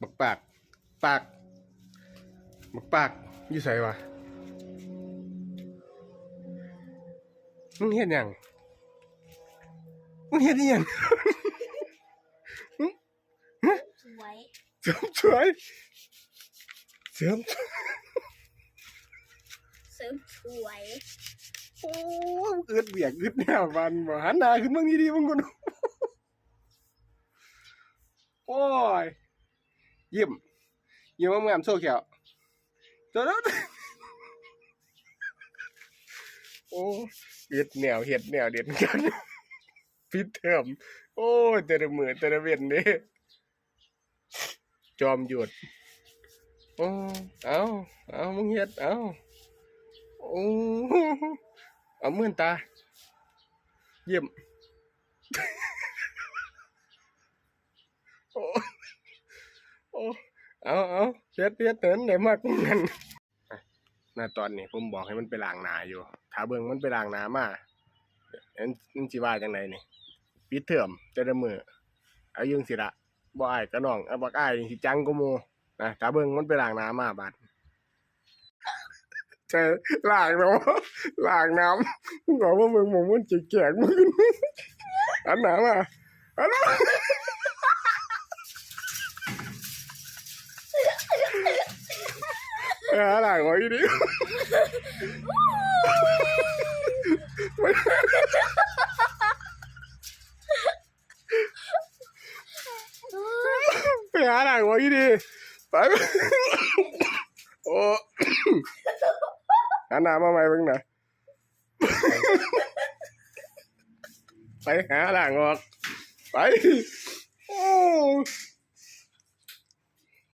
ບັກປາກ ປາກ ບັກປາກ ຢູ່ໃສວະ? ມຶງເຮັດຫຍັງ? ມຶງເຮັດອີ່ຫຍັງ? ສວຍ ເສີມສວຍ ເສີມສວຍ ເສີມສວຍ. ໂອ້ຍ ອຶດວຽກອຶດແນວ ບາດນີ້ ບໍ່ ຫັນໜ້າຂຶ້ນເບິ່ງດີໆ ເບິ່ງກ່ອນ. ໂອ້ຍ ຍິ້ມ ຍິ້ມງາມໆ ໂຊແຂ້ວ ໂຕໂຕໂຕ. ໂອ້ ເຮັດແນວ ເຮັດແນວເດັດກັນ ປິດເທີມ. ໂອ້ຍ ແຕ່ລະມື້ແຕ່ລະເວັນເດ້ ຈອມຢຸດ. ໂອ້ ເອົາ ເອົາ ມຶງເຮັດ ເອົາ ໂອ້ ເອົາ ມື່ນຕາ ຢ້ຽມ. ໂອ້ ໂອ້ ເອົາ ເອົາ ເຮັດ ເຮັດໃຫ້ມັນໄດ້ມັກມັນ. ນະ ຕອນນີ້ຜົມບອກໃຫ້ມັນໄປລ້າງໜ້າຢູ່ ຖ້າເບິ່ງມັນໄປລ້າງໜ້າມາ ມັນ ມັນຊິວ່າຈັ່ງໃດນີ້? ປິດເທີມແຕ່ລະມື້ ເອົາຢູ່ຈັ່ງຊີ້ລະ ບໍ່ອ້າຍກໍນ້ອງ ເອົາ ບັກອ້າຍນີ້ຊິຈັງກວ່າໝູ່ນະ. ຖ້າເບິ່ງມັນໄປລ້າງໜ້າມາບາດ ໃສ່ ລ້າງແລ້ວ ລ້າງນ້ຳ ມຶງອອກມາເບິ່ງໝ່ອງມັນແກກໆ ມຶງ ຫັນໜ້າມາ ຫັນໜ້າ ໄປຫາລ້າງອອກອີ່ຫຼີ ໄປຫາລ້າງອອກອີ່ຫຼີ ໄປ. ໂອ້ ຫັນໜ້າມາໃໝ່ເບິ່ງນະ ໄປຫາລ້າງອອກ ໄປ. ໂອ້